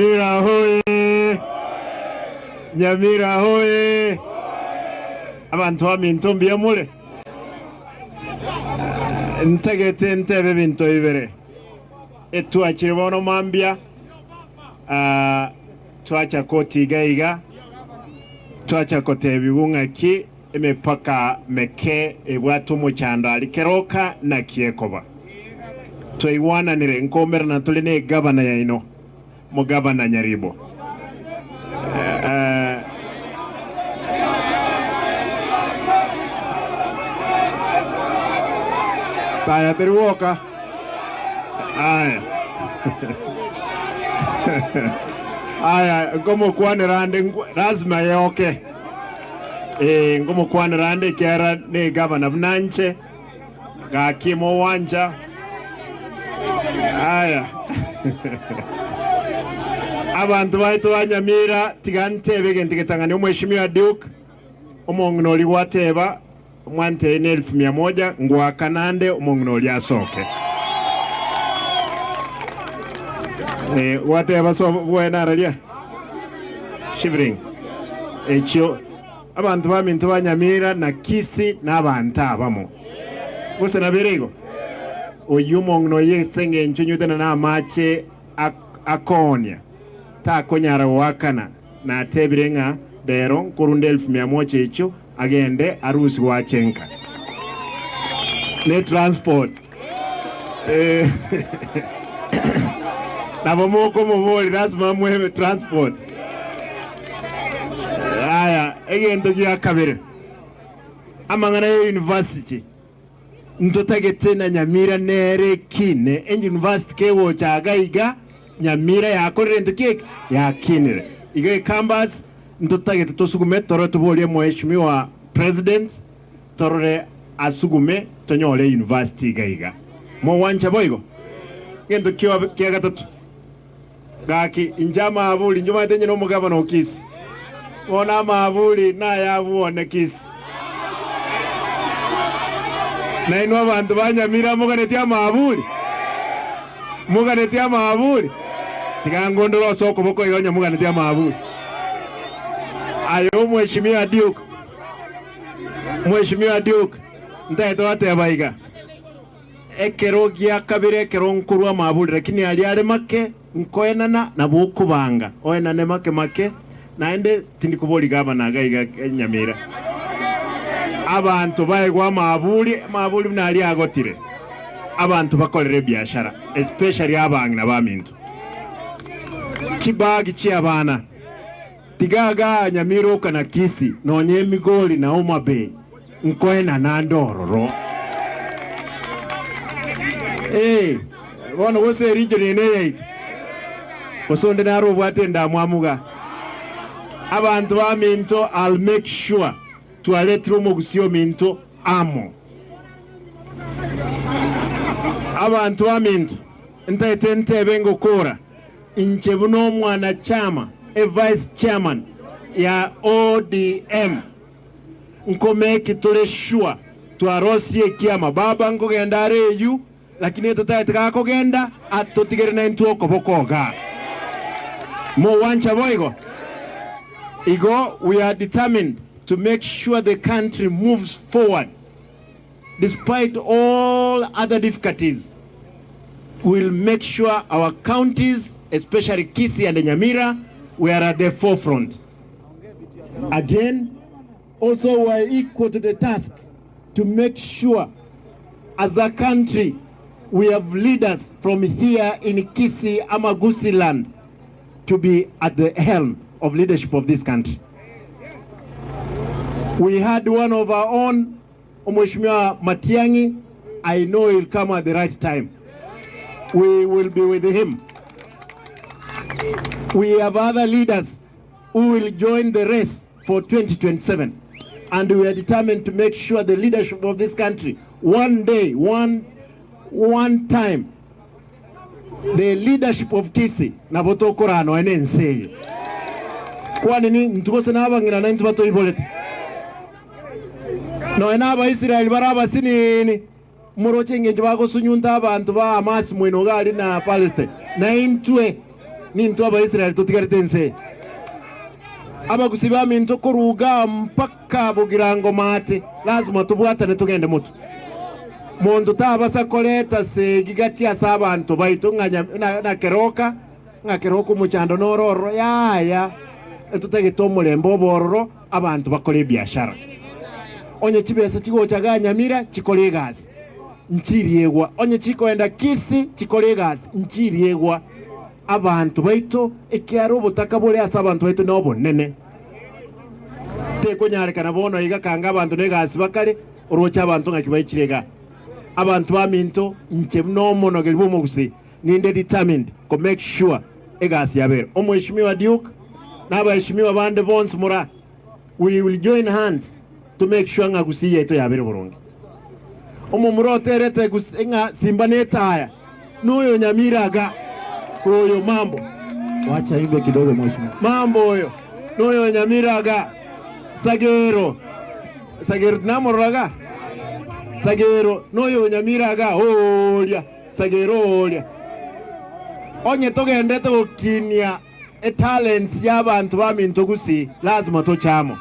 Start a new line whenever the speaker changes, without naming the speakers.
Nyamira hoye! Nyamira hoye! Abanto baminto mbuya more? Ntagete ntebe ebinto bibere. Etwachire bono mambia, ah, twacha kotiga iga, twacha kotebigwa ng'aki emepaka meke ebwate omochando aria keroka naki ekoba. Twaigwananire nkomerana tore ne egavana yaino. Mogavana Nyaribo. Eh, Taya teri gwoka. Aya. Aya, nkomokwanera ande nkw- lazima yeoke. Eh, nkomokwanera ande ekiagera ne gavana buna nche. Gaki mogwancha aya. Abanto baito ba Nyamira tiga ntebe egento getang'ani omweshimiwa Duke omong'ina oria gwateba mwantee ne elfu mia moja ngwakana ande omong'ina oria asoke. Eh, gwateba so bwene araria shivering echio Abanto baminto ba Nyamira na Kisii nabanto abamo. Gose nabere igo? Oyio omong'ina oyio ase engencho onywete na namache akoonia, takonyara goakana, natebire ng'a rero nkorunda elfu mia moja echio agende arusigwe ache nka. Ne transport. Eh, nabo mokomoboria lasima amoe transport. Aya, egento gia kabere, amang'ana ya university ntotagete na Nyamira nere ekine. University kegocha iga iga, Nyamira yakorire ento ki eke? Yakinire. Iga ecampus ntotagete tosugume torore toborie Mheshimiwa President Torore asugume tonyore university iga iga. Mogwancha boigo? Gento kia gatato, gaki inche amaaburi inche omanyete inche nomogavana o Kisii. Bono amaaburi nayabwone Kisii. Nainwe abanto ba Nyamira moganetie amaaburi? Moganetie amaaburi? Tiga ngondore ase okoboko iga onye moganetie amaaburi. Aye omweshimiwa Duke. Mweshimiwa Duke, ntagete goteba iga, ekero gia kabere ekero nkorwa amaburi lakini aria are make nkoenana nabo okobanga oenane make make naende tindi koboria gavana iga iga Nyamira. Abanto baegwe amaburi, amaburi buna aria agotire, abanto bakorere ebiashara especially abang'ina baminto. Chibag chiabana. Tiga gaa Nyamiroka na Kisii nonya Emigori na Homa Bay nkoenana ande ororo. Ee, bono gose eregion eye neyaito, gose onde naro obwate endamwamu igaa. Abanto baminto I'll make sure twaretire omogusii ominto amo. Abanto baminto ntaete ntebe ngokora. Inche buna omwanachama, e vice chairman, ya ODM, nkomeki tore sure twarosirie ekiama. Baba nkogenda are eyio, lakini etotagete gakogenda atotigere naintwe okoboko igaa. Mogwancha boigo? Igo we are determined to make sure the country moves forward despite all other difficulties. We'll make sure our counties especially Kisii and Nyamira we are at the forefront. Again, also we are equal to the task to make sure as a country we have leaders from here in Kisii Amagusi land to be at the helm of leadership of this country. We had one of our own Omweshimiwa Matiang'i, I know he'll come at the right time. We will be with him. We have other leaders who will join the race for 2027 and we are determined to make sure the leadership of this country one day, one, one time The leadership of Kisii nabo tokoraa nonya nense eye. Kwanini intwe gose nabang'ina naintwe batoiborete? Nonya na Abaisraeli bare abasinini, moroche engencho bagosunyunta abanto ba Hamasi moino iga aria na Palestine. Naintwe. Nintwe Abaisraeli totigarete ense eye. Abagusi baminto korwa igaa mpaka bogirango maate, lasima tobwatane togende motwe. Monto tabasa koreta segi gati ase abanto baito ng'a nya- na keroka, ng'a keroka omochando noro ororo, yaya, etotagete omorembe obe ororo, abanto bakore ebiashara. Onye chibesa chigocha igaa Nyamira, chikore egasi, nchiriegwa. Onye chikoenda Kisii, chikore egasi, nchiriegwa. Abanto baito, ekiagera obotaka bore ase abanto baito nobonene. Tekonyarekana bono iga kanga abanto negasi bakare, oroche abanto ng'aki baichire iga. Abanto baminto, inche buna omonogeri bw'omogusii, ninde determined ko make sure egasi yabeire. Omweshimiwa Duke na abaeshimiwa bande bonsi mora, we will join hands to make sure ng'a Gusii yaito yabeire boronge. Omomura oterete ng'a simba netaya noyo Nyamira aga oyo mambo.
Wacha imbe kidogo mheshimiwa.
Mambo oyo noyo Nyamira aga Sagero Sagero tinamorora aga Sagero noyo Nyamira aga oria Sagero oria. Onye togendete gokinia etalents y'abanto baminto Gusii lazima toche amo.